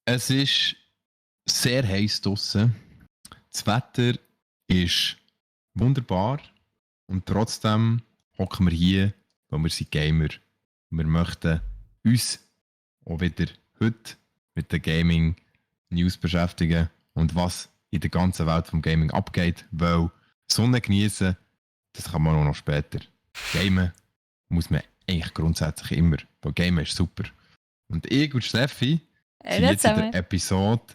Es ist sehr heiß draussen. Das Wetter ist wunderbar und trotzdem hocken wir hier, weil wir sind Gamer. Wir möchten uns auch wieder heute mit den Gaming-News beschäftigen und was in der ganzen Welt vom Gaming abgeht, weil Sonne genießen, das kann man auch noch später. Gamen muss man eigentlich grundsätzlich immer, weil Gamen ist super. Und ich und Steffi sind jetzt in der Episode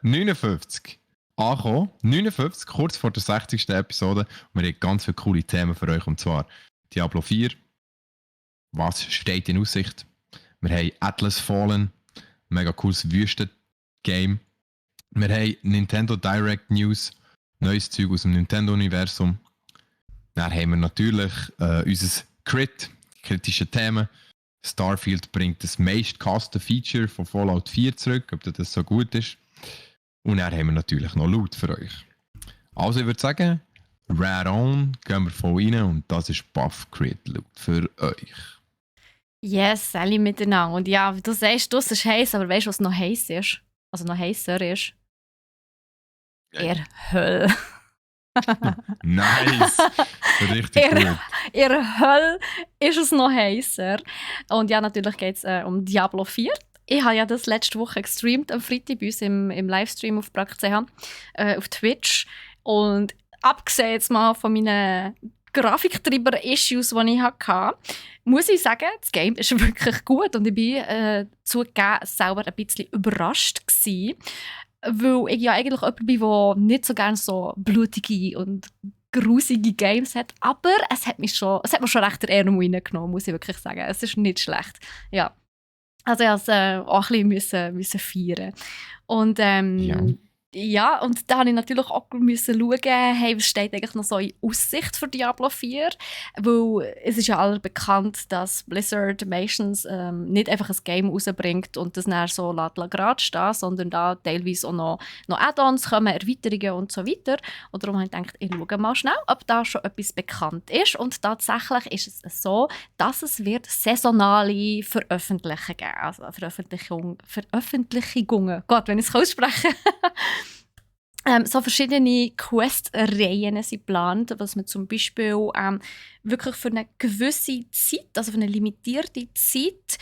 59 angekommen. 59, kurz vor der 60. Episode. Und wir haben ganz viele coole Themen für euch. Und zwar Diablo 4. Was steht in Aussicht? Wir haben Atlas Fallen. Mega cooles Wüsten-Game. Wir haben Nintendo Direct News. Neues Zeug aus dem Nintendo-Universum. Dann haben wir natürlich unser kritische Themen. Starfield bringt das meistgehasste Feature von Fallout 4 zurück, ob das so gut ist. Und dann haben wir natürlich noch Loot für euch. Also ich würde sagen, Rare On, gehen wir voll rein und das ist Buff Crit Loot für euch. Yes, alle miteinander. Und ja, du sagst, du ist heiß, aber weißt du, was noch heiß ist? Also noch heißer ist? Ihr Hölle. Nice! Richtig gut. In der Hölle ist es noch heißer. Und ja, natürlich geht es um Diablo 4. Ich habe ja das letzte Woche gestreamt, am Freitag bei uns im Livestream auf Brack.ch, auf Twitch. Und abgesehen jetzt mal von meinen Grafiktreiber-Issues, die ich hatte, muss ich sagen, das Game ist wirklich gut. Und ich war zugegeben selber ein bisschen überrascht gewesen, weil ich ja eigentlich jemand bin, der nicht so gerne so blutige und grusige Games hat. Aber es hat mir schon recht der Ärmel reingenommen, muss ich wirklich sagen. Es ist nicht schlecht. Ja. Also ich musste es auch ein bisschen feiern. Und ja, und da musste ich natürlich auch schauen, hey, was steht eigentlich noch so in Aussicht für Diablo 4? Weil es ist ja aller bekannt, dass Blizzard meistens nicht einfach ein Game rausbringt und das dann so gerade stehen, sondern da teilweise auch noch Add-ons kommen, Erweiterungen und so weiter. Und darum habe ich gedacht, ich schaue mal schnell, ob da schon etwas bekannt ist. Und tatsächlich ist es so, dass es wird saisonale Veröffentlichungen geben. Also Veröffentlichungen. Gott, wenn ich es ausspreche. So verschiedene Quest-Reihen sind geplant, was man zum Beispiel wirklich für eine gewisse Zeit, also für eine limitierte Zeit,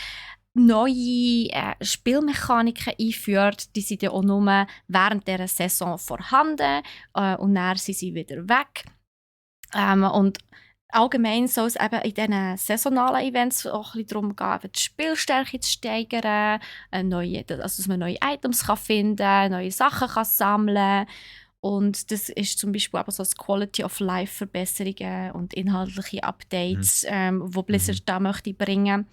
neue Spielmechaniken einführt. Die sind ja auch nur während dieser Saison vorhanden und dann sind sie wieder weg. Und allgemein soll es eben in diesen saisonalen Events auch ein bisschen darum gehen, die Spielstärke zu steigern, also dass man neue Items finden kann, neue Sachen kann sammeln. Und das ist zum Beispiel eben so das Quality-of-Life-Verbesserungen und inhaltliche Updates, die Blizzard da möchte bringen.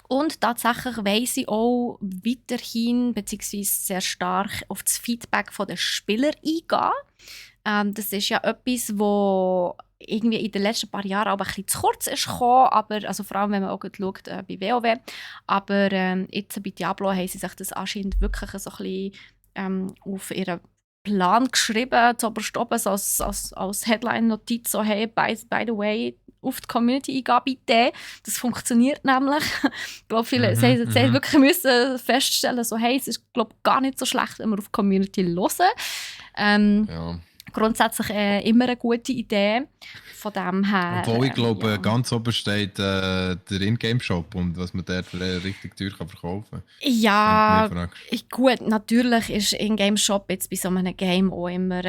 Und tatsächlich weiss ich auch weiterhin, beziehungsweise sehr stark auf das Feedback der Spieler eingehen. Das ist ja etwas, wo irgendwie in den letzten paar Jahren auch ein bisschen zu kurz ist gekommen, aber also vor allem, wenn man auch schaut bei WoW. Aber jetzt bei Diablo haben sie sich das anscheinend wirklich so ein bisschen auf ihren Plan geschrieben, zuoberst oben so als Headline-Notiz, so hey, by the way, auf die Community eingehen, bitte. Das funktioniert nämlich. Ich glaube, viele sie wirklich müssen feststellen, so, hey, es ist glaub, gar nicht so schlecht, wenn wir auf die Community hören. Ja. Grundsätzlich immer eine gute Idee. Von dem her. Obwohl ich glaube, ganz oben steht der Ingame-Shop und was man dort richtig teuer verkaufen kann. Ja, gut, natürlich ist Ingame-Shop jetzt bei so einem Game auch immer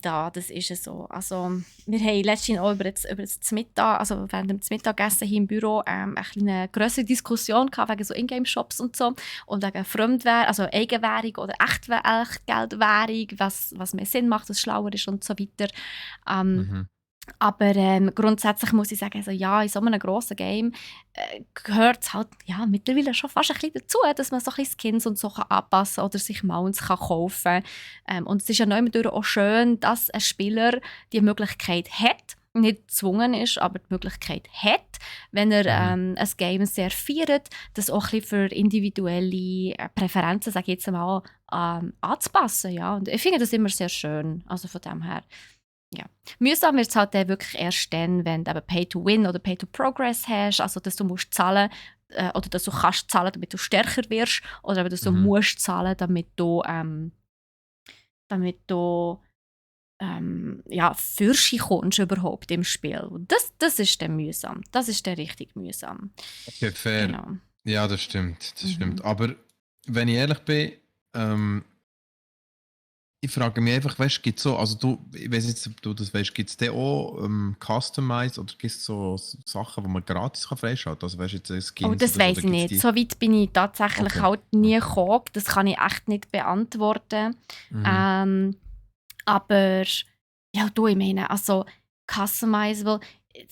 da. Das ist so. Also, wir haben letztens auch über das Mittag, also während dem Mittagessen hier im Büro eine grössere Diskussion gehabt wegen so Ingame-Shops und so. Und wegen Fremdwährung, also Eigenwährung oder Echtgeldwährung, was mehr Sinn macht, was schlauer ist und so weiter. Aber grundsätzlich muss ich sagen, also, ja, in so einem grossen Game gehört es halt mittlerweile schon fast ein bisschen dazu, dass man so ein bisschen Skins und so anpassen kann oder sich Mounts kaufen kann. Und es ist ja noch immer auch schön, dass ein Spieler die Möglichkeit hat, nicht gezwungen ist, aber die Möglichkeit hat, wenn er ein Game sehr feiert, das auch ein bisschen für individuelle Präferenzen, sage ich jetzt mal, anzupassen. Ja. Und ich finde das immer sehr schön. Also von dem her. Ja. Mühsam wird es halt wirklich erst dann, wenn du eben Pay-to-Win oder Pay-to-Progress hast, also dass du musst zahlen oder dass du kannst zahlen, damit du stärker wirst, oder eben, dass du Mhm. musst zahlen, damit du ja, Fürsche kommst überhaupt im Spiel. Und das ist dann mühsam. Das ist dann richtig mühsam. Okay, fair. Genau. Ja, das stimmt. Das stimmt. Mhm. Aber wenn ich ehrlich bin, ich frage mich einfach, weißt du, gibt so, also du, ich weiß nicht, ob du das weißt, gibt es da auch Customize oder gibt es so Sachen, die man gratis kann freischalten kann? Also weißt du, jetzt Oh, Skins das oder so, weiß oder ich gibt es nicht. die? So weit bin ich tatsächlich Okay. halt nie Okay. gekommen. Das kann ich echt nicht beantworten. Mhm. Aber ja, du, ich meine, also customizable,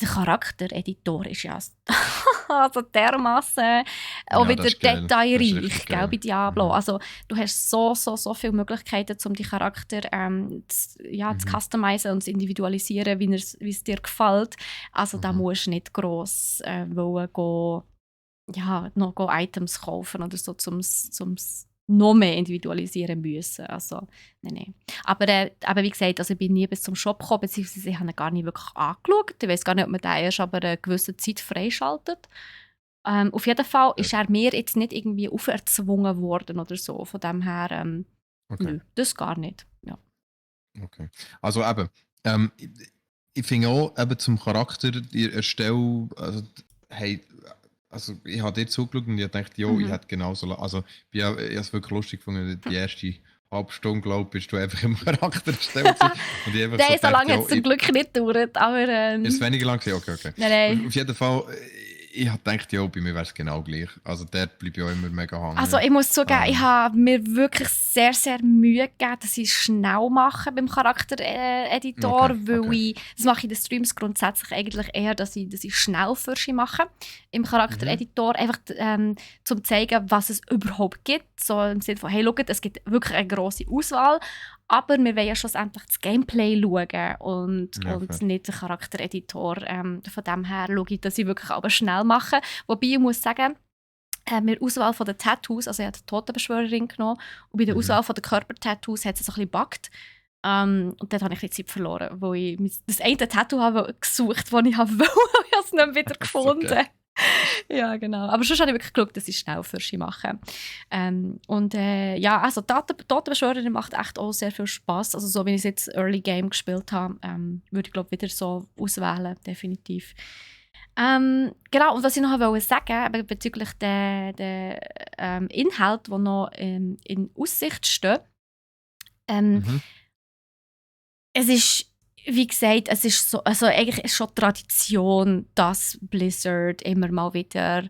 der Charaktereditor ist ja also dermaßen auch Ja, das wieder ist geil. Das ist richtig detailreich, gell, geil. bei Diablo. Mhm. Also du hast so viele Möglichkeiten, um die Charakter zu Mhm. customizen und zu individualisieren, wie es dir gefällt. Also da Mhm. musst du nicht gross wollen noch Items kaufen oder so, zum noch mehr individualisieren müssen. Also, nein. Aber wie gesagt, also ich bin nie bis zum Shop gekommen, beziehungsweise ich habe ihn gar nicht wirklich angeschaut. Ich weiß gar nicht, ob man den erst aber eine gewisse Zeit freischaltet. Auf jeden Fall ist er mir jetzt nicht irgendwie auferzwungen worden oder so. Von dem her, Okay. nö, das gar nicht. Ja. Okay. Also eben, ich finde auch eben zum Charakter, die Erstellung, also, hey, also ich habe dir zugeschaut und ich dachte, jo, ich Mhm. hätte genauso, also ich habe es wirklich lustig gefunden, die erste halbe Stunde, glaube ich, bist du einfach im Charakter erstellt gewesen. Und ich einfach so Nein, so gedacht, lange hat jo, es zum Glück nicht gedauert, aber ist es weniger lang gewesen? Okay, okay. nein, nein. Auf jeden Fall, ich habe gedacht, ja, bei mir wäre es genau gleich. Also dort bleibe ich auch immer mega Also hängen. ich muss zugeben, ich Ähm, habe mir wirklich sehr Mühe gegeben, dass ich es schnell mache beim Charaktereditor, okay, weil okay. das mache ich in den Streams grundsätzlich eigentlich eher, dass ich schnell Fürsche mache im Mhm. Charaktereditor, einfach zum zeigen, was es überhaupt gibt, so im Sinne von, hey, schaut, es gibt wirklich eine grosse Auswahl, aber wir wollen ja schlussendlich das Gameplay schauen und, Ja, und fair. nicht den Charaktereditor. Von dem her schaue ich, dass ich wirklich aber schnell mache, wobei ich muss sagen, mit der Auswahl der Tattoos, also ich habe die Totenbeschwörerin genommen und bei der Mhm. Auswahl der Körpertattoos hat es so ein bisschen gebuggt. Und dort habe ich ein bisschen Zeit verloren, wo ich das eine Tattoo habe gesucht, das ich wollte, und ich habe es nicht wieder Das ist so gefunden. geil. Ja, genau. Aber sonst habe ich wirklich geschaut, dass ich schnell Fürsche mache. Also Totenbeschwörerin macht echt auch sehr viel Spass. Also so wie ich es jetzt Early Game gespielt habe, würde ich glaube wieder so auswählen, definitiv. Genau, und was ich noch wollte sagen, eben bezüglich der Inhalte, die noch in Aussicht stehen. Mhm. Es ist, wie gesagt, es ist so, also eigentlich ist schon Tradition, dass Blizzard immer mal wieder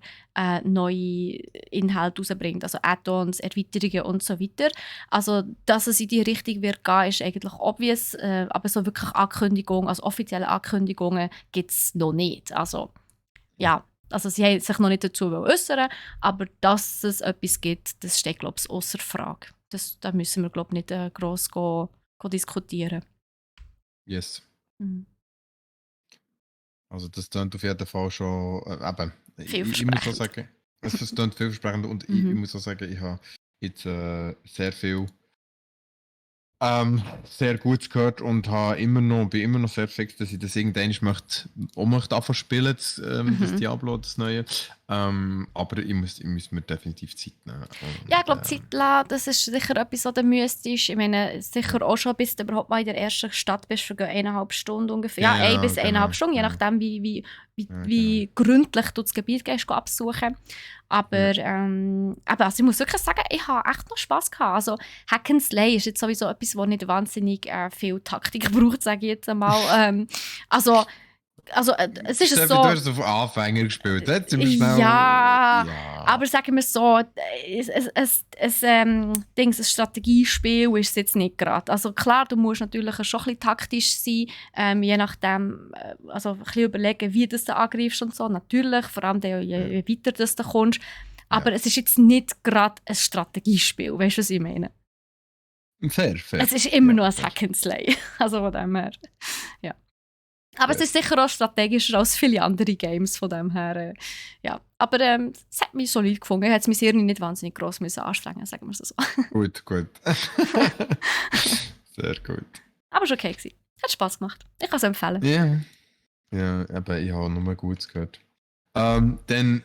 neue Inhalte rausbringt, also Add-ons, Erweiterungen und so weiter. Also, dass es in die Richtung wird gehen, ist eigentlich obvious, aber so wirklich Ankündigungen, also offizielle Ankündigungen gibt es noch nicht. Also, ja, also sie haben sich noch nicht dazu äußern, aber dass es etwas gibt, das steht, glaube ich, außer Frage. Da müssen wir, glaube ich, nicht gross diskutieren. Yes. Mhm. Also das klingt auf jeden Fall schon, eben, ich muss auch Vielversprechend. sagen, es klingt vielversprechend und ich Mhm. muss auch sagen, ich habe jetzt sehr viel sehr gut gehört und bin immer noch sehr fix, dass ich das irgendwann möchte anfangen spielen, das Mhm. Diablo, das neue. Aber ich muss mir definitiv Zeit nehmen. Ja, ich Und, glaube, Zeit lassen, das ist sicher etwas, was du müsstest. Ich meine, sicher auch schon, bis du überhaupt mal in der ersten Stadt bist, vergehen 1,5 Stunden ungefähr. Ja, 1 genau, bis 1,5 genau, Stunden, je genau, nachdem, wie genau. gründlich du das Gebiet gehst, absuchen. Aber Ja. also ich muss wirklich sagen, ich habe echt noch Spass gehabt. Also Hack and Slay ist jetzt sowieso etwas, das nicht wahnsinnig viel Taktik braucht, sage ich jetzt einmal. Es ist Steffi, du so. hast es auf Anfänger gespielt. Jetzt sind wir schnell. Ja, Ja. aber sagen wir so, ein Strategiespiel ist es jetzt nicht gerade. Also klar, du musst natürlich schon ein bisschen taktisch sein, je nachdem, also ein bisschen überlegen, wie du angreifst und so, natürlich, vor allem je weiter du kommst. Aber Ja. es ist jetzt nicht gerade ein Strategiespiel, weißt du, was ich meine? Fair, fair. Es ist immer Ja, noch ein fair. Hack and Slay, also von dem her, ja. Aber es Fair. ist sicher auch strategischer als viele andere Games, von dem her, ja. Aber es hat mich solid gefunden. Ich hätte mein Hirn nicht wahnsinnig gross müssen anstrengen, sagen wir es so. Gut, gut. Sehr gut. Aber es war okay gewesen. Hat Spass gemacht. Ich kann es empfehlen. Ja. Ja, aber ich habe nur Gutes gehört. Dann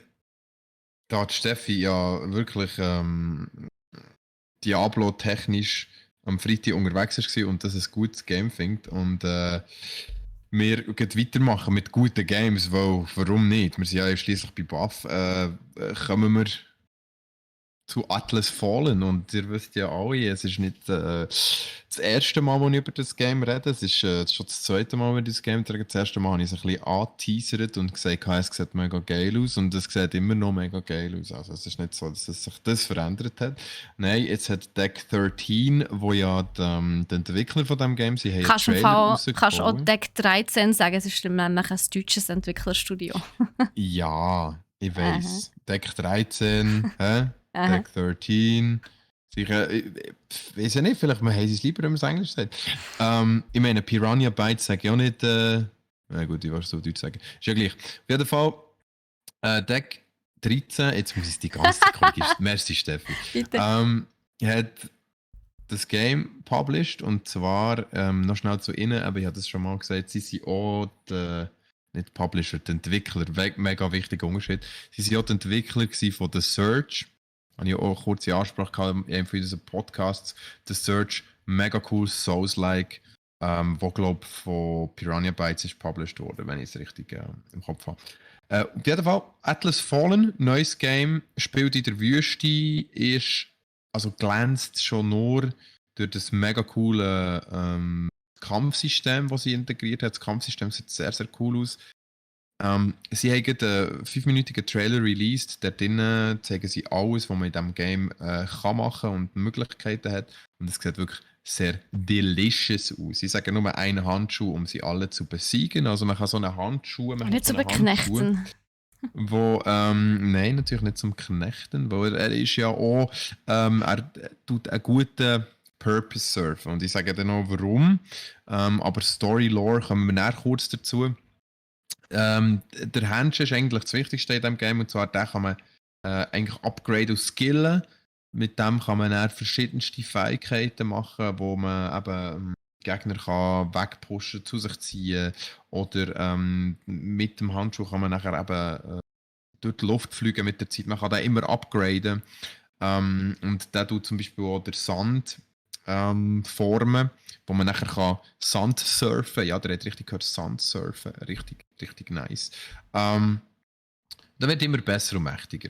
Da hat Steffi ja wirklich Diablo-technisch am Freitag unterwegs war und das ein gutes Game findet. Und wir gehen weitermachen mit guten Games, weil warum nicht? Wir sind ja schließlich bei Buff. Kommen wir zu Atlas Fallen und ihr wisst ja alle, es ist nicht das erste Mal, wo ich über das Game rede, es ist schon das zweite Mal, wenn ich das Game trage. Das erste Mal habe ich es ein bisschen angeteasert und gesagt, es sieht mega geil aus und es sieht immer noch mega geil aus. Also es ist nicht so, dass sich das verändert hat. Nein, jetzt hat Deck 13, wo ja die Entwickler von diesem Game sind, haben einen Trailer Kannst du auch rausgehauen. Deck 13 sagen, es ist nämlich ein deutsches Entwicklerstudio. Ja, ich Aha, weiß. Deck 13, hä? aha. Deck 13. Sicher, ich weiß ja nicht, vielleicht haben sie es lieber, wenn man es Englisch sagt. Ich meine, Piranha Bytes sage ich auch nicht. Na gut, ich wollte es so Deutsch sagen. Ist ja gleich. Auf jeden Fall, Deck 13, jetzt muss ich es die ganze Zeit korrigieren. Merci, Steffi. Bitte. Hat das Game published und zwar noch schnell zu ihnen, aber ich habe das schon mal gesagt, sie sind auch nicht Publisher, die Entwickler, mega wichtiger Unterschied. Sie waren auch die Entwickler von The Search. Habe ich auch eine kurze Ansprache gehabt in einem von unseren Podcasts. The Search, mega cool, Souls-like, wo glaube ich von Piranha Bytes ist published worden, wenn ich es richtig im Kopf habe. Auf jeden Fall, Atlas Fallen, neues Game, spielt in der Wüste, also glänzt schon nur durch das mega coole Kampfsystem, das sie integriert hat. Das Kampfsystem sieht sehr, sehr cool aus. Sie haben einen 5-minütigen Trailer released. Dort drinnen zeigen sie alles, was man in diesem Game kann machen und Möglichkeiten hat. Und es sieht wirklich sehr delicious aus. Ich sage nur einen Handschuh, um sie alle zu besiegen. Also man kann so einen Handschuh, man Und hat nicht so zu einen Handschuh, beknechten. wo, nein, natürlich nicht zum Knechten, weil er ist ja auch, er tut einen guten Purpose surfen. Und ich sage dann auch warum. Aber Story Lore kommen wir näher kurz dazu. Der Handschuh ist eigentlich das Wichtigste in diesem Game und zwar den kann man eigentlich upgraden und skillen. Mit dem kann man dann verschiedenste Fähigkeiten machen, wo man eben Gegner kann wegpushen, zu sich ziehen oder mit dem Handschuh kann man nachher eben durch die Luft fliegen mit der Zeit. Man kann den immer upgraden und der tut zum Beispiel auch der Sand formen, wo man nachher kann Sand surfen. Ja, der hat richtig gehört, Sand surfen. Richtig, richtig nice. Der wird immer besser und mächtiger.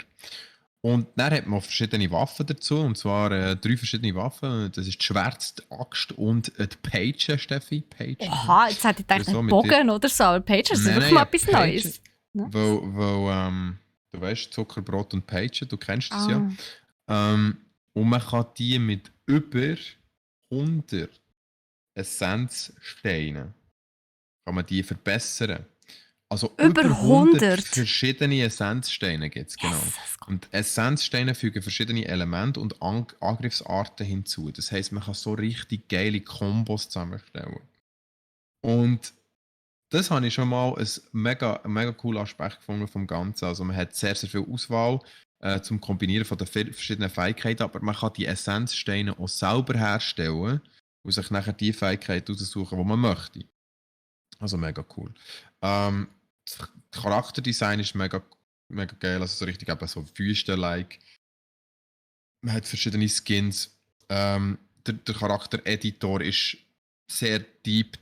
Und dann hat man verschiedene Waffen dazu, und zwar 3 verschiedene Waffen. Das ist die Schwert, die Axt und die Peitsche, Steffi. Peitsche. Oha, jetzt hätte ich gedacht, So ein mit dir. Bogen oder so. Aber Pager ist Nein, wirklich nein, mal ja, etwas Peitsche. Neues. Ne? Weil du weißt, Zuckerbrot und Peitsche, du kennst das ja. Ah. Und man kann die mit über 100 Essenzsteinen kann man die verbessern. Also Über über 100 100. verschiedene Essenzsteine gibt es, genau. Jesus Gott. Und Essenzsteine fügen verschiedene Elemente und Angriffsarten hinzu. Das heisst, man kann so richtig geile Kombos zusammenstellen. Und das habe ich schon mal ein mega cooler Aspekt gefunden vom Ganzen. Also man hat sehr, sehr viel Auswahl zum Kombinieren von den verschiedenen Fähigkeiten, aber man kann die Essenzsteine auch selber herstellen und sich nachher die Fähigkeit aussuchen, die man möchte. Also mega cool. Das Charakterdesign ist mega geil, also so richtig eben so Wüsten-like. Man hat verschiedene Skins. Der Charakter-Editor ist sehr deep,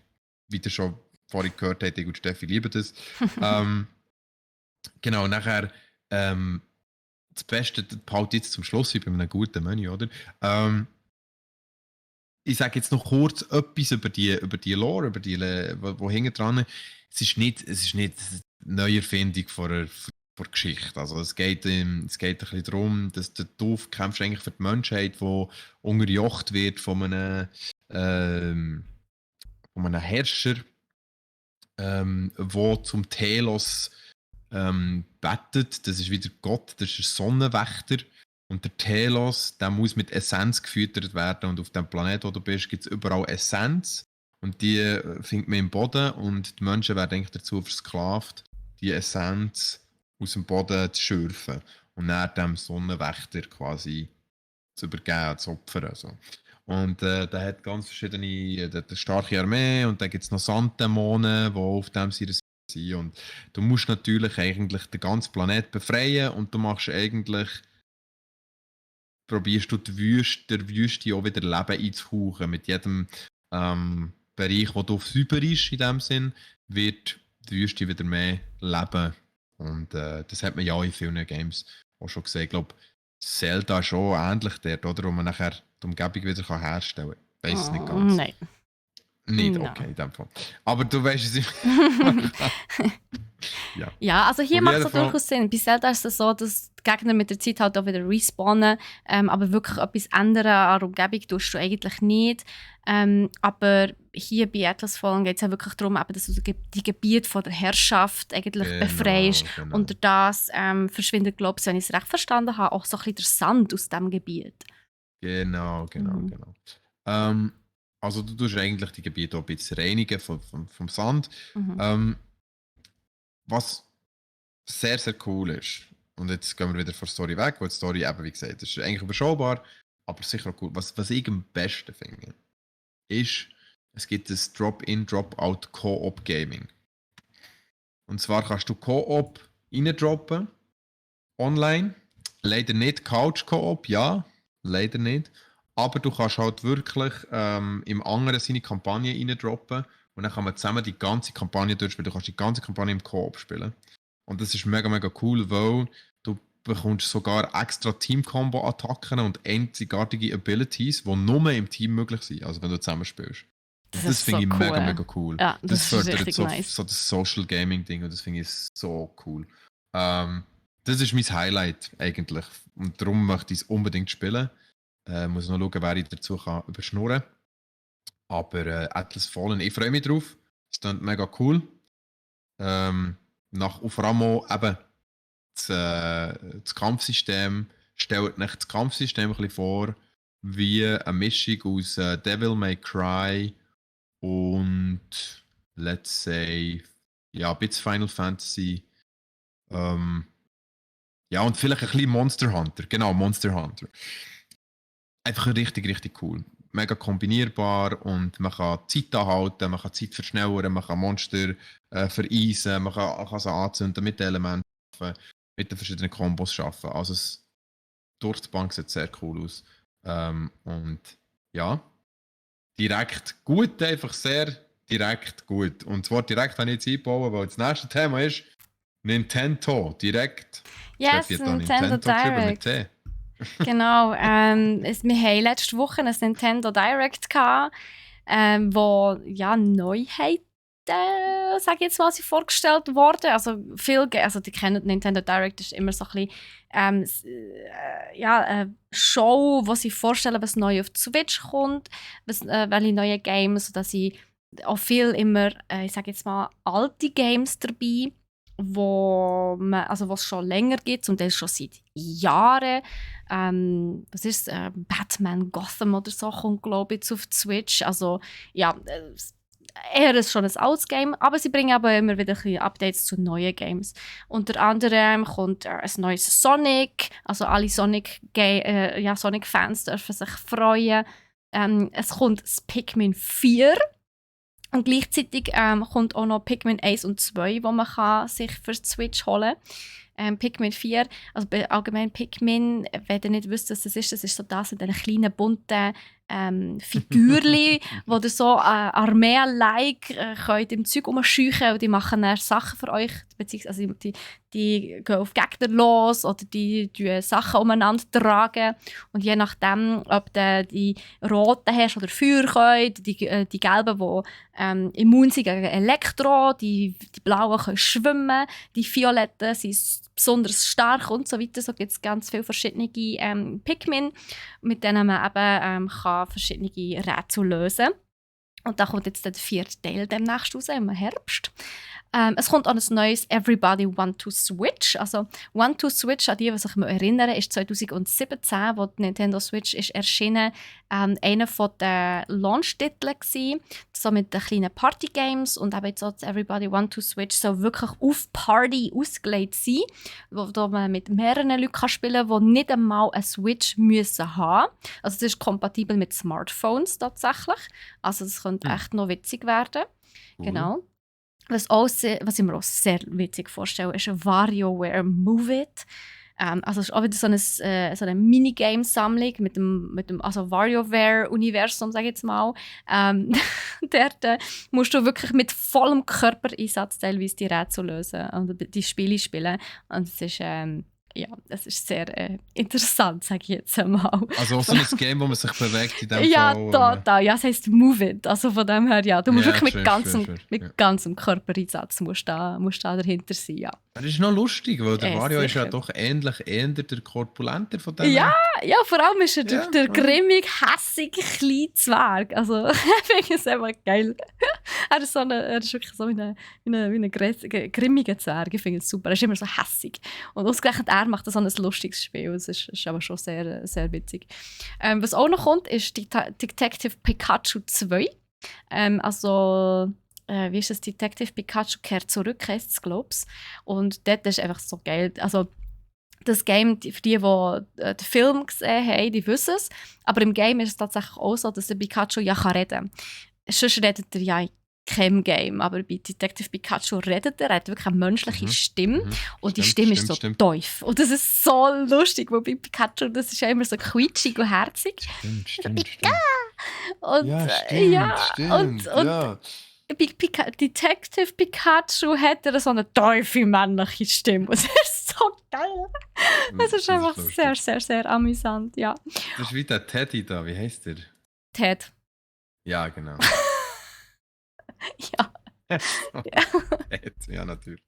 wie ihr schon vorhin gehört habt, ich und Steffi lieben das. Genau, nachher das Beste, das behalte ich jetzt zum Schluss, wie bei einem guten Menü, oder? Ich sage jetzt noch kurz etwas über die Lore, wo hinten dran. Es ist nicht eine Neuerfindung vor Geschichte. Also es geht ein bisschen darum, dass der Doof kämpft eigentlich für die Menschheit, die unterjocht wird von einem Herrscher, wo zum Telos bettet. Das ist wieder Gott, das ist ein Sonnenwächter. Und der Telos, der muss mit Essenz gefüttert werden. Und auf dem Planeten, wo du bist, gibt es überall Essenz. Und die findet man im Boden. Und die Menschen werden eigentlich dazu versklavt, die Essenz aus dem Boden zu schürfen. Und dann dem Sonnenwächter quasi zu übergeben, zu opfern. So. Und der hat ganz verschiedene, der hat eine starke Armee. Und dann gibt es noch Sanddämonen, die auf dem sein. Und du musst natürlich eigentlich den ganzen Planet befreien und du machst eigentlich, probierst du der Wüste auch wieder Leben einzuhauchen. Mit jedem Bereich, wo du sauber ist, in dem Sinn, wird die Wüste wieder mehr leben. Und das hat man ja in vielen Games auch schon gesehen. Ich glaube, Zelda ist schon ähnlich dort, oder? Wo man nachher die Umgebung wieder herstellen kann. Ich weiß es nicht ganz. Nein. Nicht, Nein. okay, in dem Fall. Aber du weißt es immer. Ja. Ja, also hier Auf macht es jeden Fall. durchaus Sinn. Bei Zelda ist es so, dass die Gegner mit der Zeit halt auch wieder respawnen, aber wirklich etwas ändern an der Umgebung tust du eigentlich nicht. Aber hier bei Atlas Fallen geht es ja wirklich darum, eben, dass du die Gebiete von der Herrschaft eigentlich befreist. Genau. Und durch das verschwindet, glaube ich, wenn ich es recht verstanden habe, auch so ein bisschen der Sand aus diesem Gebiet. Genau. Also du tust eigentlich die Gebiete auch ein bisschen reinigen vom Sand. Mhm. Was sehr, sehr cool ist. Und jetzt gehen wir wieder von der Story weg, weil die Story eben, wie gesagt, ist eigentlich überschaubar, aber sicher auch cool. Was ich am besten finde, ist, es gibt das Drop-in, Drop-out Co-op Gaming. Und zwar kannst du Co-op reindroppen, online. Leider nicht Couch Co-op, ja, leider nicht. Aber du kannst halt wirklich im anderen seine Kampagne reindroppen und dann kann man zusammen die ganze Kampagne durchspielen. Du kannst die ganze Kampagne im Co-op spielen. Und das ist mega, mega cool, weil du bekommst sogar extra Team-Combo-Attacken und einzigartige Abilities, die nur im Team möglich sind, also wenn du zusammen spielst. Das Das ist finde so ich cool. mega, mega cool. Ja, das ist fördert richtig so, nice. so das Social Gaming-Ding und das finde ich so cool. Das ist mein Highlight eigentlich. Und darum möchte ich es unbedingt spielen. Muss noch schauen, wer ich dazu kann überschnurren kann. Aber Atlas Fallen, ich freue mich drauf. Es klingt mega cool. Vor allem auch eben das Kampfsystem. Stellt euch das Kampfsystem ein bisschen vor wie eine Mischung aus Devil May Cry und let's say ja, ein bisschen Final Fantasy. Ja, und vielleicht ein bisschen Monster Hunter. Genau, Monster Hunter. Einfach richtig, richtig cool. Mega kombinierbar und man kann Zeit anhalten, man kann Zeit verschnellern, man kann Monster vereisen, man kann sie anzünden mit den Elementen, mit den verschiedenen Kombos schaffen. Also durch die Bank sieht sehr cool aus. Und ja, direkt gut, einfach sehr direkt gut. Und zwar direkt habe ich jetzt eingebaut, weil das nächste Thema ist Nintendo. Direkt. Yes, Steffi hat da Nintendo geschrieben mit T. Direct. Genau. Wir hatten letzte Woche ein Nintendo Direct gehabt, wo ja Neuheiten, sage ich jetzt mal, sind vorgestellt wurden. Also die kennen Nintendo Direct, ist immer so ein bisschen eine Show, wo sie vorstellen, was neu auf die Switch kommt, welche neuen Games, sodass sie auch viel immer, ich sage jetzt mal, alte Games dabei, was es schon länger gibt und das schon seit Jahren. Was ist Batman Gotham oder so kommt, glaube ich, jetzt auf die Switch. Also ja, eher schon ein altes Game, aber sie bringen aber immer wieder ein bisschen Updates zu neuen Games. Unter anderem kommt ein neues Sonic, also alle Sonic-Fans dürfen sich freuen. Es kommt das Pikmin 4. Und gleichzeitig kommt auch noch Pikmin 1 und 2, wo man sich für die Switch holen kann. Pikmin 4, also allgemein Pikmin, wenn ihr nicht wisst, was das ist so das mit diesen kleinen, bunten Figürchen, wo ihr so Armee-like könnt im Zeug rumscheuchen und die machen dann Sachen für euch, beziehungsweise die gehen auf Gegner los oder die Sachen umeinander tragen. Und je nachdem, ob du die roten hast oder Feuerkräuter, die gelben, die immun sind gegen Elektro, die blauen können schwimmen, die violetten sind besonders stark und so weiter. So gibt es ganz viele verschiedene Pikmin, mit denen man eben kann verschiedene Rätsel lösen kann. Und da kommt jetzt der 4. Teil demnächst raus, im Herbst. Es kommt auch ein neues Everybody Want to Switch. Also Want to Switch, an die sich erinnern, ist 2017, wo die Nintendo Switch ist erschienen, einer der Launch-Titel gewesen, so mit den kleinen Party-Games und eben jetzt auch das Everybody Want to Switch soll wirklich auf Party ausgelegt sein, wo man mit mehreren Leuten spielen kann, die nicht einmal eine Switch müssen haben. Also es ist kompatibel mit Smartphones tatsächlich. Also das könnte echt noch witzig werden. Cool. Genau. Was ich mir auch sehr witzig vorstelle, ist ein WarioWare Move It. Also es ist auch wieder so eine Minigame-Sammlung mit dem also WarioWare-Universum, sage ich jetzt mal. Dort musst du wirklich mit vollem Körpereinsatz teilweise die Rätsel lösen und die Spiele spielen. Und es ist sehr interessant, sage ich jetzt einmal. Also auch so ein Game, wo man sich bewegt in dem Ja, Fall. total. Ja, es heisst Move It. Also von dem her, ja. Du musst wirklich fair. mit ganzem Körpereinsatz musst da dahinter sein, ja. Das ist noch lustig, weil der Mario ist ja sicher. doch eher der Korpulenter von denen. Ja, vor allem ist er der grimmig, hässige, kleine Zwerg. Also, ich finde es einfach geil. Er ist wirklich so wie ein grimmiger Zwerg. Ich finde es super. Er ist immer so hässig. Und ausgerechnet er macht so ein lustiges Spiel. Es ist aber schon sehr, sehr witzig. Was auch noch kommt, ist Detective Pikachu 2. Wie ist das? Detective Pikachu kehrt zurück, heisst es, glaube ich. Und dort ist einfach so geil. Also, das Game, für die den Film gesehen haben, die wissen es. Aber im Game ist es tatsächlich auch so, dass der Pikachu ja reden kann. Sonst redet er ja in keinem Game. Aber bei Detective Pikachu redet er hat wirklich eine menschliche Stimme. Und die Stimme ist so tief. Und das ist so lustig, weil bei Pikachu, das ist ja immer so quietschig und herzig. Stimmt. Und, bei Detective Pikachu hat er so eine tiefe männliche Stimme. Und das ist so geil. Das ist einfach sehr, sehr, sehr amüsant, ja. Das ist wie der Teddy da, wie heißt der? Ted. Ja, genau. Ja. Ted, ja, natürlich.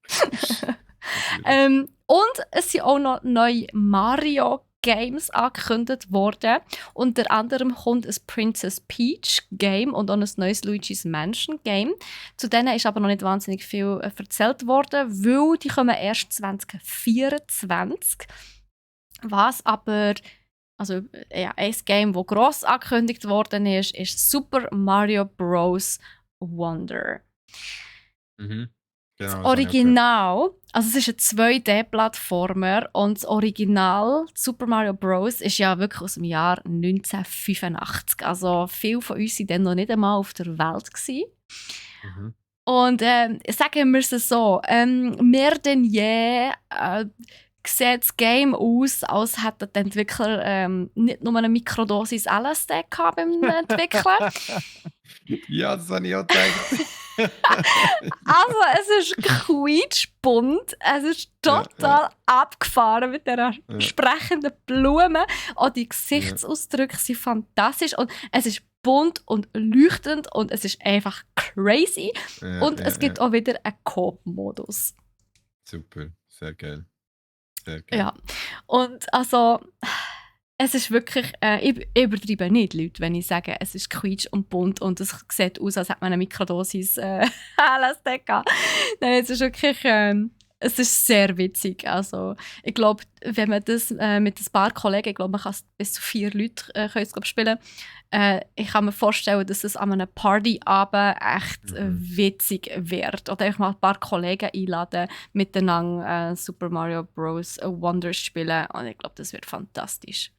Und es sind auch noch neue Mario-Games angekündigt worden. Unter anderem kommt ein Princess Peach-Game und auch ein neues Luigi's Mansion-Game. Zu denen ist aber noch nicht wahnsinnig viel erzählt worden, weil die kommen erst 2024. Was aber... Also, ein Game, das gross angekündigt worden ist Super Mario Bros. Wonder. Genau, das Original, also es ist ein 2D-Plattformer und das Original Super Mario Bros. Ist ja wirklich aus dem Jahr 1985. Also viele von uns waren dann noch nicht einmal auf der Welt. Und sagen wir es so, mehr denn je sieht das Game aus, als hätten die Entwickler nicht nur eine Mikrodosis LSD gehabt beim Entwickeln. Ja, das habe ich auch gedacht. Also, es ist quietschbunt, es ist total abgefahren mit dieser sprechenden Blume. Auch die Gesichtsausdrücke sind fantastisch und es ist bunt und leuchtend und es ist einfach crazy. Und es gibt auch wieder einen Coop-Modus. Super, sehr geil. Ja, und also... Es ist wirklich, ich übertreibe nicht, Leute, wenn ich sage, es ist quietsch und bunt und es sieht aus, als hätte man eine Mikrodosis LSD gehabt. Nein, es ist wirklich, es ist sehr witzig. Also, ich glaube, wenn man das mit ein paar Kollegen, ich glaube, man kann es bis zu 4 Leute können es, spielen. Ich kann mir vorstellen, dass es an einem Partyabend echt witzig wird. Oder einfach mal ein paar Kollegen einladen, miteinander Super Mario Bros. Wonder spielen. Und ich glaube, das wird fantastisch.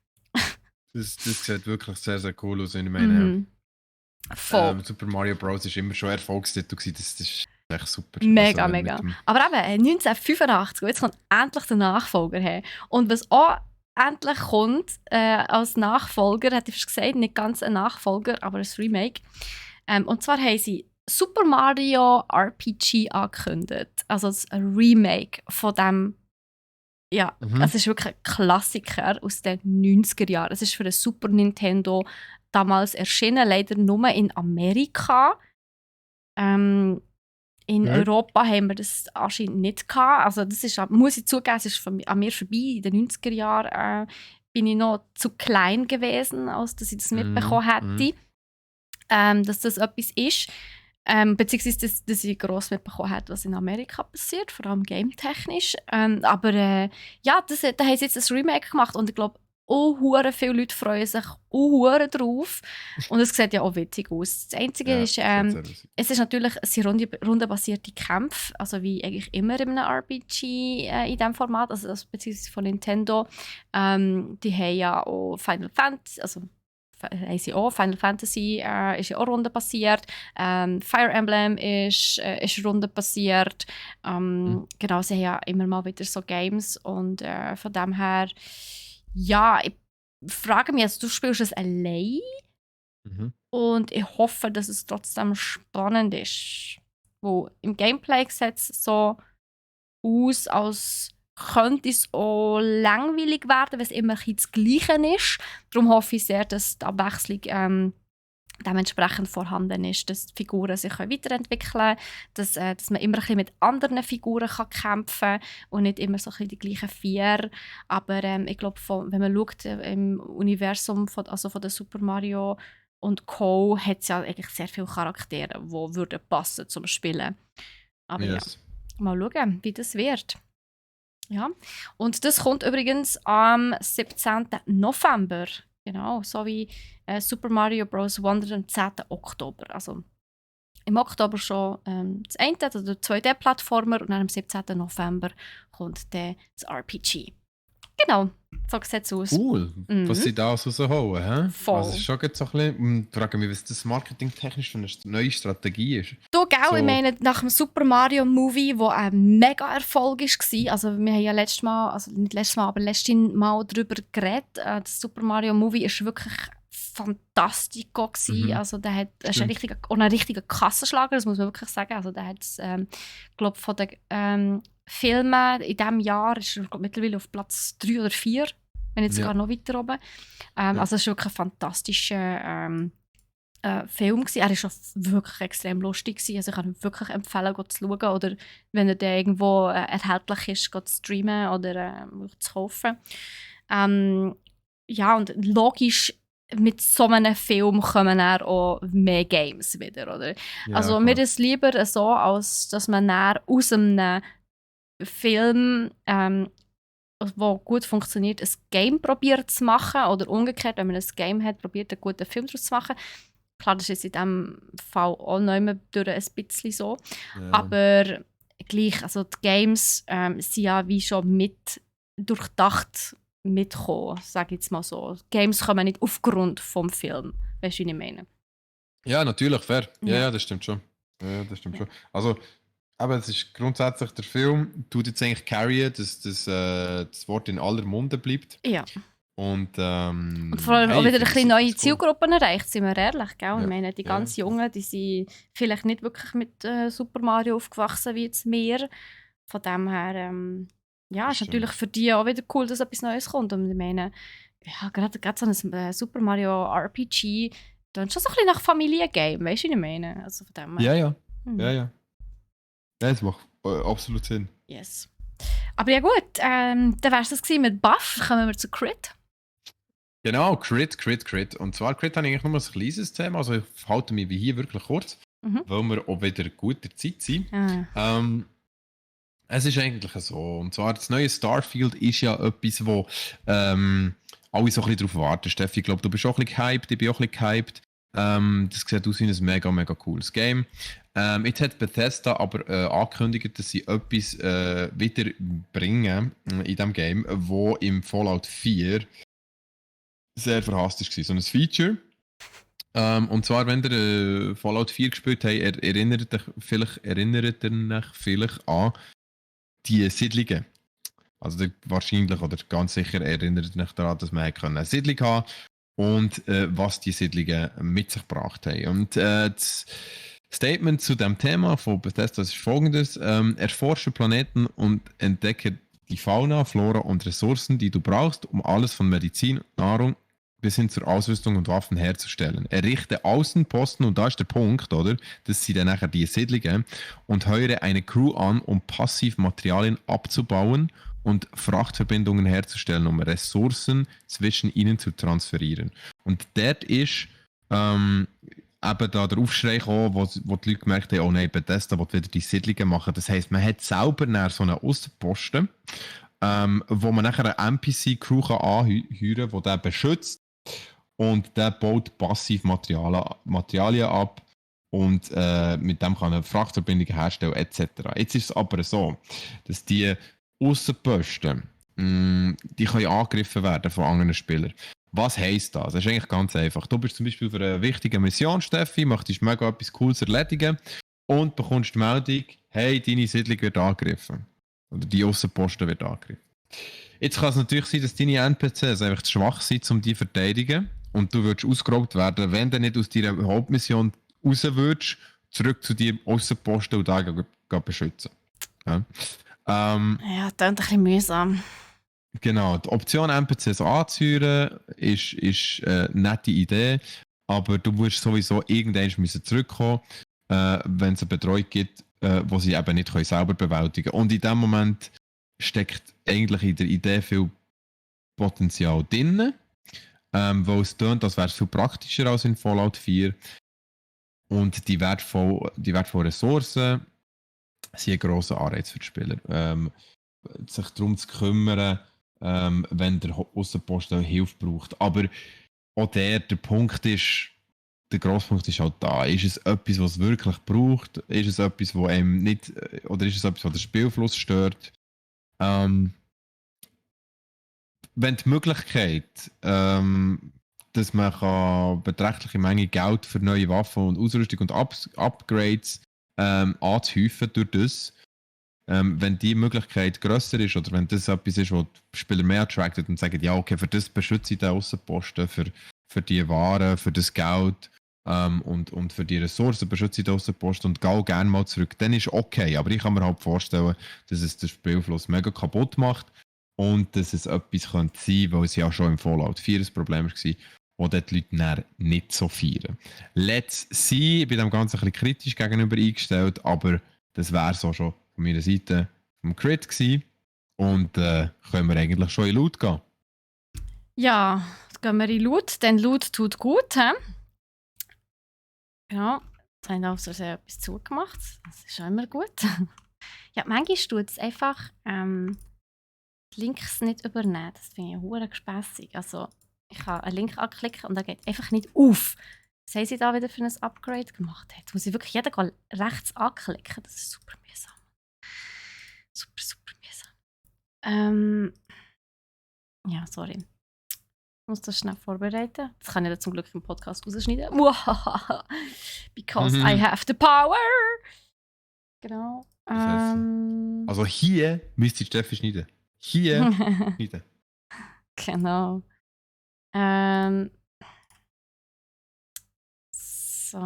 Das sieht wirklich sehr, sehr cool aus. Ich meine, Super Mario Bros. Ist immer schon Erfolgstitel gewesen. Das ist echt super. Mega. Aber eben, 1985, jetzt kommt endlich der Nachfolger her. Und was auch endlich kommt als Nachfolger, hätte ich fast gesagt, nicht ganz ein Nachfolger, aber ein Remake. Und zwar haben sie Super Mario RPG angekündigt. Also ein Remake von dem. Ja, es ist wirklich ein Klassiker aus den 90er Jahren. Es ist für den Super Nintendo damals erschienen, leider nur in Amerika. In Europa haben wir das anscheinend nicht gehabt. Also das ist, muss ich zugeben, es ist an mir vorbei. In den 90er Jahren bin ich noch zu klein gewesen, als dass ich das mitbekommen hätte, dass das etwas ist. Beziehungsweise, dass ich gross mitbekommen habe, was in Amerika passiert, vor allem game-technisch. Aber da haben sie jetzt ein Remake gemacht und ich glaube, viele Leute freuen sich drauf. Und es sieht ja auch witzig aus. Das Einzige ist, es ist natürlich rundenbasierte Kämpfe, also wie eigentlich immer in einem RPG in diesem Format, also beziehungsweise von Nintendo. Die haben ja auch Final haben sie auch. Final Fantasy ist ja auch rundenbasiert. Fire Emblem ist rundenbasiert. Genau, sie haben ja immer mal wieder so Games. Und von dem her, ja, ich frage mich, also, du spielst es allein und ich hoffe, dass es trotzdem spannend ist. Wo im Gameplay sieht es so aus, als könnte es auch langweilig werden, weil es immer ein bisschen das Gleiche ist. Darum hoffe ich sehr, dass die Abwechslung dementsprechend vorhanden ist, dass die Figuren sich weiterentwickeln können, dass man immer ein bisschen mit anderen Figuren kämpfen kann und nicht immer so ein bisschen die gleichen 4. Aber ich glaube, wenn man schaut, im Universum von der Super Mario und Co. hat es ja eigentlich sehr viele Charaktere, die würden passen zum Spielen. Aber ja, mal schauen, wie das wird. Ja. Und das kommt übrigens am 17. November. Genau, so wie Super Mario Bros. Wonder am 10. Oktober. Also im Oktober schon das eine, also der 2D-Plattformer, und dann am 17. November kommt dann das RPG. Genau, so sieht es aus. Cool, was sie da rausholen. Hä? Voll. Also schon jetzt so ein bisschen, frage mich, was das marketingtechnisch für eine neue Strategie ist. Du, gell, So. ich meine, nach dem Super Mario Movie, der ein mega Erfolg war, also wir haben ja letztes Mal, also nicht letztes Mal, aber letztes Mal darüber geredet, das Super Mario Movie ist wirklich fantastico gewesen. Also der hat einen richtigen Kassenschlager, das muss man wirklich sagen. Also der hat, glaube von den Filmen in diesem Jahr ist er mittlerweile auf Platz 3 oder 4, wenn nicht sogar noch weiter oben. Also es war wirklich ein fantastischer Film gewesen. Er war auch wirklich extrem lustig gewesen. Also ich kann ihn wirklich empfehlen, zu schauen, oder wenn er dann irgendwo erhältlich ist, zu streamen oder zu kaufen. Ja, und logisch, mit so einem Film kommen dann auch mehr Games wieder, oder? Ja, also mir ist es lieber so, als dass man dann aus einem Film, der gut funktioniert, ein Game probiert zu machen, oder umgekehrt, wenn man ein Game hat, probiert einen guten Film daraus zu machen. Klar, das ist in diesem Fall auch noch immer durch ein bisschen so. Ja. Aber gleich, also die Games sind ja wie schon mit durchdacht mitkommen, sage ich jetzt mal so. Games kommen nicht aufgrund vom Film. Weißt du, wie ich meine? Ja, natürlich, fair. Ja, das stimmt schon. Ja, das stimmt schon. Also, aber es ist grundsätzlich der Film, tut jetzt eigentlich carryen, dass das Wort in aller Munde bleibt. Ja. Und vor allem auch wieder ein bisschen neue Zielgruppen erreicht, sind wir ehrlich. Gell? Ja. Ich meine, die ganz Jungen, die sind vielleicht nicht wirklich mit Super Mario aufgewachsen wie jetzt wir. Von dem her, ja, ist natürlich für die auch wieder cool, dass etwas Neues kommt. Und ich meine, ja, gerade so ein Super Mario RPG, dann schon so ein bisschen nach Familiengame, weißt du, was ich meine? Also von dem her. Ja, das macht absolut Sinn. Yes. Aber ja gut, dann wäre es das mit Buff. Kommen wir zu Crit. Genau, Crit. Und zwar Crit habe ich eigentlich nur ein kleines Thema, also ich halte mich wie hier wirklich kurz, weil wir auch wieder gut der Zeit sind. Es ist eigentlich so, und zwar das neue Starfield ist ja etwas, wo alle so ein bisschen darauf warten. Steffi, ich glaube, du bist auch ein bisschen gehypt, ich bin auch ein bisschen gehypt. Das sieht aus wie ein mega, mega cooles Game. Jetzt hat Bethesda aber angekündigt, dass sie etwas wieder bringen in diesem Game, wo im Fallout 4 sehr verhasst war. So ein Feature. Und zwar, wenn ihr Fallout 4 gespielt habt, erinnert ihr euch vielleicht an die Siedlungen. Also wahrscheinlich oder ganz sicher erinnert ihr euch daran, dass man eine Siedlung haben und was die Siedlungen mit sich gebracht haben. Und das Statement zu dem Thema von Bethesda ist folgendes: Erforsche Planeten und entdecke die Fauna, Flora und Ressourcen, die du brauchst, um alles von Medizin, Nahrung bis hin zur Ausrüstung und Waffen herzustellen. Errichte Außenposten, und da ist der Punkt, oder? Das sind dann nachher die Siedlungen, und heuere eine Crew an, um passiv Materialien abzubauen und Frachtverbindungen herzustellen, um Ressourcen zwischen ihnen zu transferieren. Und dort ist eben da der Aufschrei gekommen, wo die Leute gemerkt haben, oh nein, Bethesda will wieder die Siedlungen machen. Das heisst, man hat selber so einen Außenposten, wo man nachher eine NPC-Crew anheuern kann, die den beschützt, und der baut passiv Materialien ab und mit dem kann er Frachtverbindungen herstellen etc. Jetzt ist es aber so, dass die Aussenposten, die können angegriffen werden von anderen Spielern. Was heisst das? Das ist eigentlich ganz einfach. Du bist zum Beispiel für eine wichtige Mission, Steffi, möchtest mega etwas Cooles erledigen und bekommst die Meldung, hey, deine Siedlung wird angegriffen. Oder die Aussenposten wird angegriffen. Jetzt kann es natürlich sein, dass deine NPCs einfach zu schwach sind, um die zu verteidigen. Und du würdest ausgeraubt werden, wenn du nicht aus deiner Hauptmission raus würdest, zurück zu deinem Aussenposten und da beschützen. Ja. Ja, das klingt ein bisschen mühsam. Genau, die Option NPCs anzuhören ist eine nette Idee, aber du musst sowieso irgendwann müssen zurückkommen, wenn es eine Betreuung gibt, wo sie eben nicht selber bewältigen können. Und in dem Moment steckt eigentlich in der Idee viel Potenzial drin, weil es tönt, als wäre es viel praktischer als in Fallout 4. Und die wertvollen Ressourcen sind ein grosser Anreiz für die Spieler. Sich darum zu kümmern, wenn der Aussenposten Hilfe braucht. Aber auch der Punkt ist, der Grosspunkt ist halt da. Ist es etwas, was es wirklich braucht? Ist es etwas, was einem nicht, oder ist es etwas, was den Spielfluss stört? Wenn die Möglichkeit, dass man kann beträchtliche Menge Geld für neue Waffen und Ausrüstung und Upgrades anzuhäufen durch das, wenn die Möglichkeit grösser ist oder wenn das etwas ist, was die Spieler mehr attractet und sagen, ja, okay, für das beschütze ich den Aussenposten, für die Waren, für das Geld und für die Ressourcen beschütze ich den Aussenposten und gehe gerne mal zurück, dann ist okay. Aber ich kann mir halt vorstellen, dass es den Spielfluss mega kaputt macht und dass es etwas könnte sein, weil es ja schon im Fallout 4 ein Problem war, wo dort die Leute dann nicht so feiern. Let's see, ich bin dem Ganzen ein bisschen kritisch gegenüber eingestellt, aber das wäre so schon von meiner Seite vom Crit gewesen. Und können wir eigentlich schon in Loot gehen. Ja, jetzt gehen wir in Loot, denn Loot tut gut. He? Ja, jetzt haben wir auch so etwas zugemacht. Das ist auch immer gut. Ja, manchmal tut es einfach die Links nicht übernehmen. Das finde ich hure gespässig. Also, ich kann einen Link anklicken und er geht einfach nicht auf. Was haben sie da wieder für ein Upgrade gemacht? Jetzt muss ich wirklich jeden rechts anklicken. Das ist super mühsam. Super, super mühsam. Ja, sorry. Ich muss das schnell vorbereiten. Das kann ich dann zum Glück im Podcast rausschneiden. Because I have the power. Genau. Also hier müsste ich Steffi schneiden. Hier schneiden. Genau. So.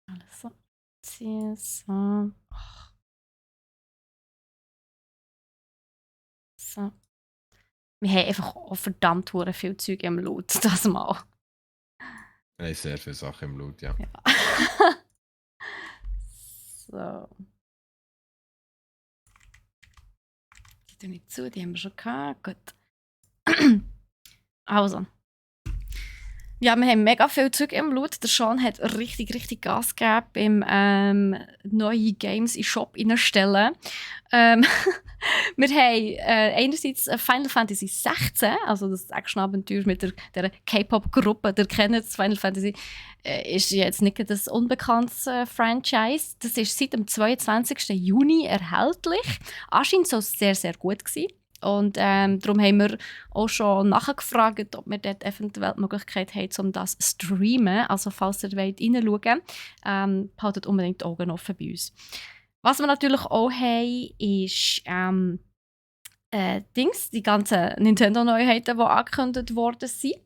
Alles so. Ziehen, so. So. Wir haben einfach auch verdammt viel Zeug im Loot, das mal. Wir haben sehr viele Sachen im Loot, ja. So. Die tun nicht zu, die haben wir schon gehabt. Gut. Also. Ja, wir haben mega viel Zeug im Loot. Der Sean hat richtig, richtig Gas gegeben beim neue Games in den Shop reinstellen. Wir haben einerseits Final Fantasy 16, also das Action-Abenteuer mit der K-Pop-Gruppe. Der kennt Final Fantasy ist jetzt nicht das unbekanntes Franchise. Das ist seit dem 22. Juni erhältlich. Anscheinend soll es sehr, sehr gut gewesen. Und darum haben wir auch schon nachgefragt, ob wir dort eventuell die Möglichkeit haben, um das zu streamen. Also falls ihr wollt reinschauen, behaltet unbedingt die Augen offen bei uns. Was wir natürlich auch haben, ist die ganzen Nintendo-Neuheiten, die angekündigt worden sind.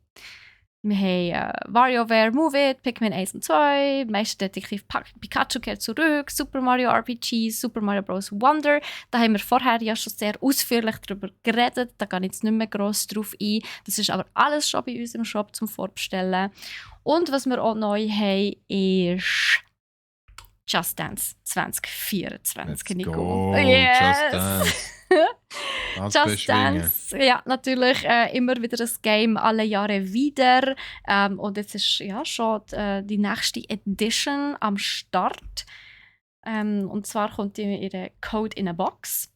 Wir haben WarioWare Move It, Pikmin 1 und 2, Meisterdetektiv Pikachu kehrt zurück, Super Mario RPG, Super Mario Bros. Wonder. Da haben wir vorher ja schon sehr ausführlich darüber geredet, da gehe ich jetzt nicht mehr gross drauf ein. Das ist aber alles schon bei uns im Shop zum Vorbestellen. Und was wir auch neu haben, ist Just Dance 2024, Nico. Go, yes. Just Dance. Just Dance, ja, natürlich immer wieder ein Game, alle Jahre wieder. Und jetzt ist ja schon die nächste Edition am Start. Und zwar kommt ihre Code in a Box.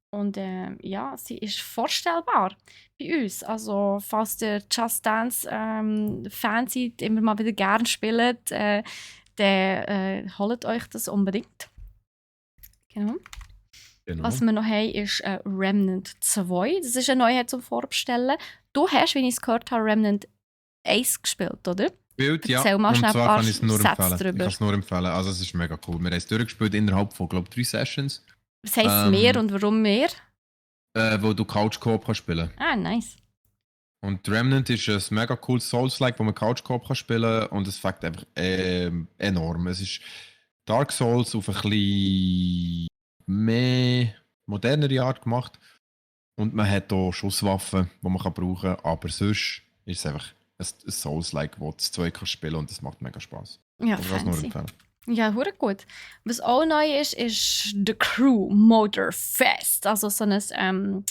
Und ja, sie ist vorstellbar bei uns. Also, falls ihr Just Dance Fan seid, immer mal wieder gerne spielt, dann holt euch das unbedingt. Genau. Was wir noch haben, ist Remnant 2. Das ist eine Neuheit zum Vorbestellen. Du hast, wie ich es gehört habe, Remnant 1 gespielt, oder? Gespielt, ja. Erzähl mal Und schnell ein zwar paar kann ich es nur Sätze empfehlen. Ich drüber. kann es nur empfehlen. Also es ist mega cool. Wir haben es durchgespielt innerhalb von, glaube ich, 3 Sessions. Was heisst mehr und warum mehr? Wo du Couch-Coop kannst spielen. Ah, nice. Und Remnant ist ein mega cooles Souls-like, wo man Couch-Coop kann spielen und es fängt einfach enorm. Es ist Dark Souls auf ein bisschen mehr modernere Art gemacht und man hat hier Schusswaffen, die man brauchen kann, aber sonst ist es einfach ein Souls-like, wo du zu zweit kannst spielen und das macht mega Spaß. Ja, Ich kann es nur fancy. empfehlen. Ja, hure gut. Was auch neu ist The Crew Motor Fest. Also so ein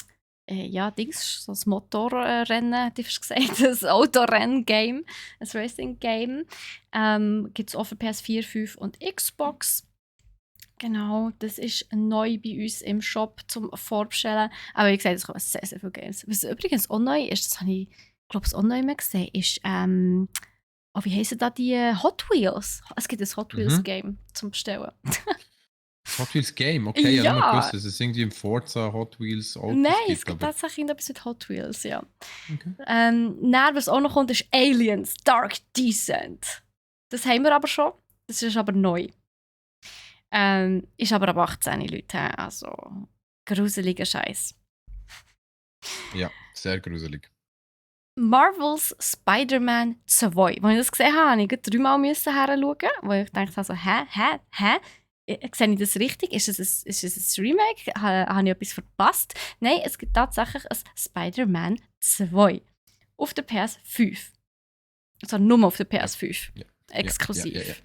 Dings, so ein Motorrennen, hätte ich fast gesagt. Ein Autorennen-Game, ein Racing-Game. Gibt es auch für PS4, 5 und Xbox. Genau, das ist neu bei uns im Shop zum Vorbestellen. Aber wie gesagt, es kommen sehr, sehr viele Games. Was übrigens auch neu ist, das habe ich, glaube ich, auch neu mehr gesehen, ist, wie heissen da die Hot Wheels? Es gibt ein Hot Wheels Game zum Bestellen. Hot Wheels Game, okay, Ja. ich habe nur gewusst, dass es irgendwie im Forza Hot Wheels Autos Nein, gibt. es gibt tatsächlich etwas mit Hot Wheels, ja. Okay. Dann, was auch noch kommt, ist Aliens Dark Descent. Das haben wir aber schon. Das ist aber neu. Ist aber ab 18 Leute, also gruseliger Scheiß. Ja, sehr gruselig. Marvel's Spider-Man 2. Als ich das gesehen habe, musste ich 3-mal hinschauen, weil ich dachte, also, hä? Sehe ich das richtig? Ist es ein Remake? Habe ich etwas verpasst? Nein, es gibt tatsächlich ein Spider-Man 2 auf der PS5. Also nur auf der PS5. Ja. Exklusiv.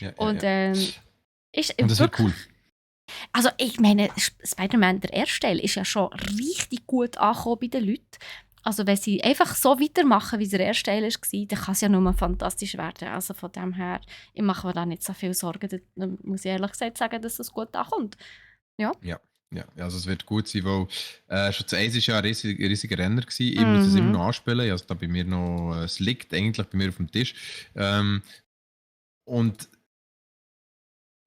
Ja. Und ist Und das wird cool. Also ich meine, Spider-Man, der erste Teil, ist ja schon richtig gut angekommen bei den Leuten. Also wenn sie einfach so weitermachen, wie es der erste Teil war, dann kann es ja nur fantastisch werden. Also von dem her, ich mache mir da nicht so viel Sorgen. Da muss ich ehrlich gesagt sagen, dass es gut ankommt. Ja, also es wird gut sein, weil schon zu 1 war ja ein riesiger Renner gewesen. Ich muss es immer noch anspielen. Also da bei mir noch, es liegt eigentlich bei mir auf dem Tisch. Und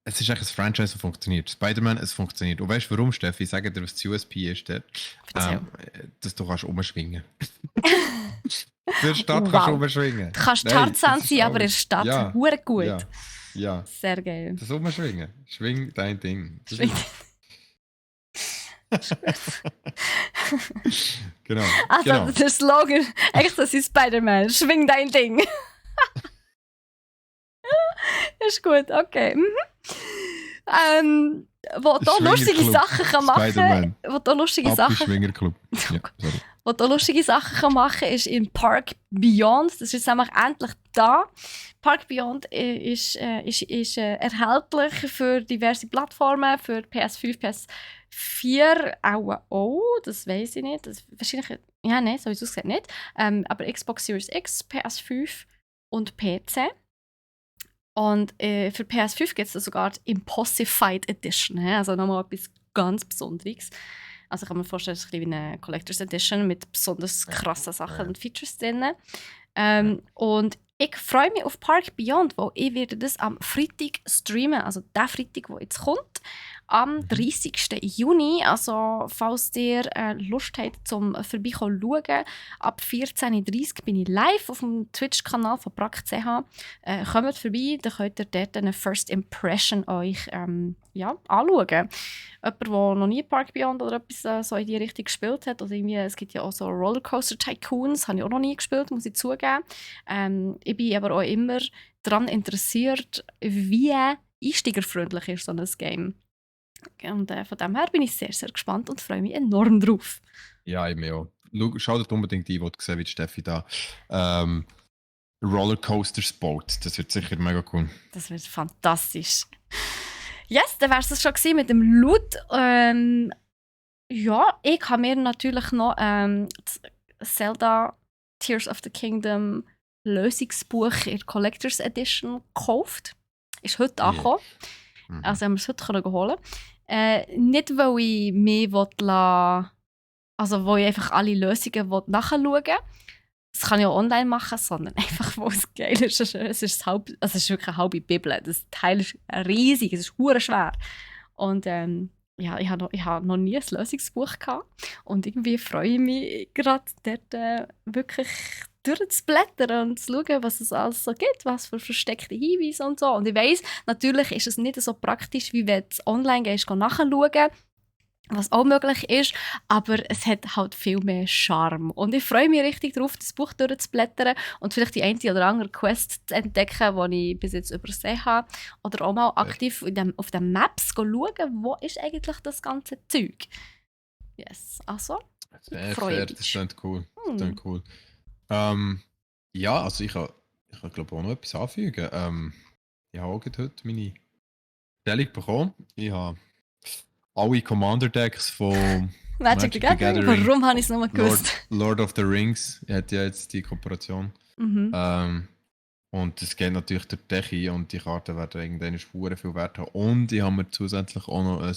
es ist eigentlich ein Franchise, das funktioniert. Spider-Man, es funktioniert. Und weißt du warum, Steffi? Ich sage dir, was das USP ist dort. Dass du kannst umschwingen. Für die Stadt kannst du umschwingen. Du kannst Tarzan sein, aber in der Stadt. Ja. Hure gut. Ja. Sehr geil. Das Umschwingen. Schwing dein Ding. Genau. Also genau. der Slogan, echt, das ist Spider-Man. Schwing dein Ding. Ist gut, okay. Wo da lustige Sachen kann machen, wo da lustige Sachen, Schwingerclub. Ja, wo da lustige Sachen kann machen, ist in Park Beyond. Das ist nämlich endlich da. Park Beyond ist erhältlich für diverse Plattformen, für PS5, PS4 auch, das weiß ich nicht. Das wahrscheinlich, ja, nein, sowieso gesagt nicht. Aber Xbox Series X, PS5 und PC. Und für PS5 gibt es sogar die Impossified Edition, also nochmal etwas ganz Besonderes. Also ich kann mir vorstellen, es ist ein bisschen wie eine Collector's Edition mit besonders krassen Sachen und Features drin. Und ich freue mich auf Park Beyond, weil ich werde das am Freitag streamen, also der Freitag, der jetzt kommt, am 30. Juni. Also falls ihr Lust habt, zum vorbeikommen schauen, ab 14.30 Uhr bin ich live auf dem Twitch-Kanal von Brack.ch. Kommt vorbei, dann könnt ihr dort eine First Impression euch anschauen. Jemand, der noch nie Park Beyond oder etwas so in die Richtung gespielt hat, oder irgendwie, es gibt ja auch so Rollercoaster Tycoons, habe ich auch noch nie gespielt, muss ich zugeben. Ich bin aber auch immer daran interessiert, wie einsteigerfreundlich ist so ein Game. Und von dem her bin ich sehr, sehr gespannt und freue mich enorm drauf. Ja, ich mir auch. Schaut unbedingt ein, wo du sehen, wie Steffi da Rollercoasters baut. Das wird sicher mega cool. Das wird fantastisch. Yes, dann wäre es schon gewesen mit dem Loot. Ja, ich habe mir natürlich noch Zelda Tears of the Kingdom Lösungsbuch in der Collector's Edition gekauft. Ist heute angekommen. Also haben wir es heute holen. Nicht, weil ich mehr also wo ich einfach alle Lösungen nachschauen will. Das kann ich auch online machen, sondern einfach, wo es geil ist. Es ist wirklich eine halbe Bibel. Das Teil ist riesig, es ist hure schwer. Und ich habe noch nie ein Lösungsbuch gehabt. Und irgendwie freue ich mich gerade dort wirklich durchzublättern und zu schauen, was es alles so gibt, was für versteckte Hinweise und so. Und ich weiss, natürlich ist es nicht so praktisch, wie wenn du online gehst, nachschauen, was auch möglich ist, aber es hat halt viel mehr Charme. Und ich freue mich richtig darauf, das Buch durchzublättern und vielleicht die eine oder andere Quest zu entdecken, die ich bis jetzt übersehen habe. Oder auch mal aktiv auf den Maps schauen, wo ist eigentlich das ganze Zeug. Yes, also, Sehr freue fair, mich. das klingt cool. Das klingt cool. Ja, also ich kann glaube auch noch etwas anfügen. Ich habe auch gerade heute meine Stellung bekommen. Ich habe alle Commander-Decks von Magic the Gathering? Warum habe ich es noch mal gewusst? Lord of the Rings hat ja jetzt die Kooperation. Mhm. Und es geht natürlich durch die Decke und die Karten werden irgendeine Spuren viel Wert haben. Und ich habe mir zusätzlich auch noch ein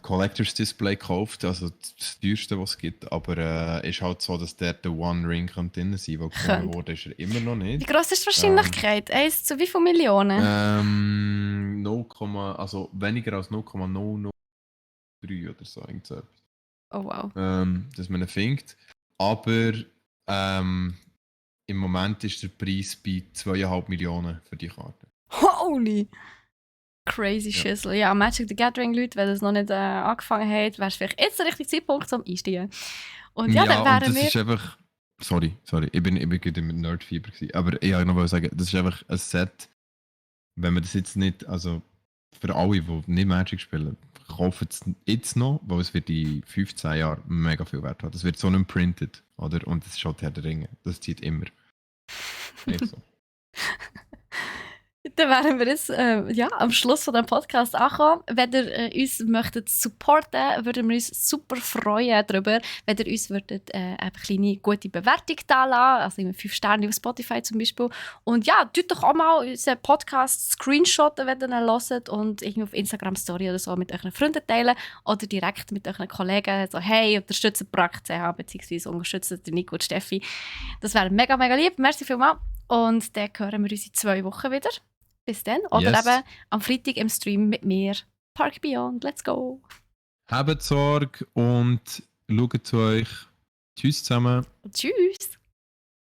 Collectors Display gekauft, also das teuerste, was es gibt. Aber ist halt so, dass der One Ring drin sein, weil gefunden wurde, ist er immer noch nicht. Wie groß ist die Wahrscheinlichkeit? 1 zu wie viele Millionen? 0, also weniger als 0,003 oder so. Irgend so etwas. Oh wow. Dass man ihn findet. Aber im Moment ist der Preis bei 2,5 Millionen für die Karte. Holy! Crazy Schüssel. Ja, Magic the Gathering, Leute, wenn ihr es noch nicht angefangen habt, wäre es vielleicht jetzt der richtige Zeitpunkt zum Einsteigen. Und ja, dann wären und das wir... ist einfach... Sorry, ich bin gerade mit Nerdfieber gewesen. Aber ich wollte noch sagen, das ist einfach ein Set, wenn man das jetzt nicht, also für alle, die nicht Magic spielen, kaufen es jetzt noch, weil es wird in 15 Jahren mega viel Wert haben. Das wird so nicht printed, oder? Und das ist halt Herr der Ringe. Das zieht immer. Echt so. Dann wären wir jetzt am Schluss von dem Podcast angekommen. Wenn ihr uns möchtet supporten, würden wir uns super freuen darüber, wenn ihr uns würdet, eine kleine gute Bewertung da lassen, also immer 5 Sterne auf Spotify zum Beispiel. Und ja, tut doch auch mal unseren Podcast screenshotten, wenn ihr ihn hört und irgendwie auf Instagram-Story oder so mit euren Freunden teilen oder direkt mit euren Kollegen so, hey, unterstützt Projekt.ch bzw. unterstützt Nico und Steffi. Das wäre mega, mega lieb. Merci vielmals. Und dann hören wir uns in 2 Wochen wieder. Bis dann. Oder eben am Freitag im Stream mit mir. Park Beyond, let's go. Habt Sorge und schaut zu euch. Tschüss zusammen. Tschüss.